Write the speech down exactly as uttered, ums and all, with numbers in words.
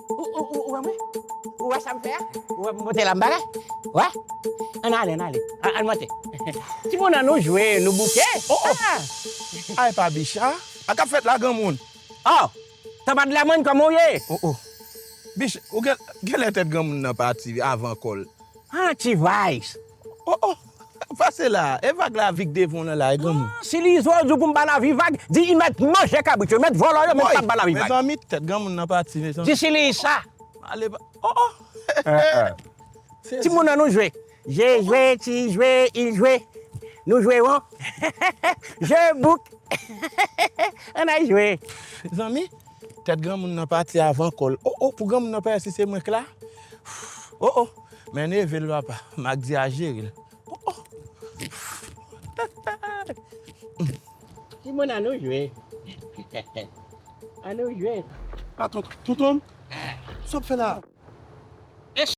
Ou, ou, ou, ou wè mwen? Ou wè sa m fè a? Ou wè m monte la m bagay? Wè? Ann ale, ann ale. Ann, ann monte. Timoun, ann nou jwe, nou bouke. Oh, oh. Ah! Ay, pa Bicha. A k ap fèt la, granmoun? Oh! Tanpad la, mwen, kòman w ye? Oh, oh. Bicha, ou gen, genlè tèt granmoun nan pati avan kò l. Ah, T-Vice. Oh, oh. Pase la. E vag lavi k devan w nan la, e granmoun. Ah, si li zo di w pou m ba lavi vag, di li mèt manje kabrit yo, mèt vòlò yo, mèt pa ba lavi vag. Mezanmi, tèt granmoun nan pati, mezanmi. Di si li sa. Ale ba. Oh, oh. Eh, eh. Timoun, ann nou jwe. Je jwe, ti jwe, il jwe. Nou jwe, won. Je bouk. Ann al jwe. Mezanmi, tèt granmoun nan pati avan kò l. Oh, oh, pou granmoun nan pa wè si se mwen k la. Oh, oh. Men neve l, papa. M ak di a jere l. Oh, oh. Timoun, ann nou jwe. Ann nou jwe. Ah, tonton, tonton, sa w ap fè la?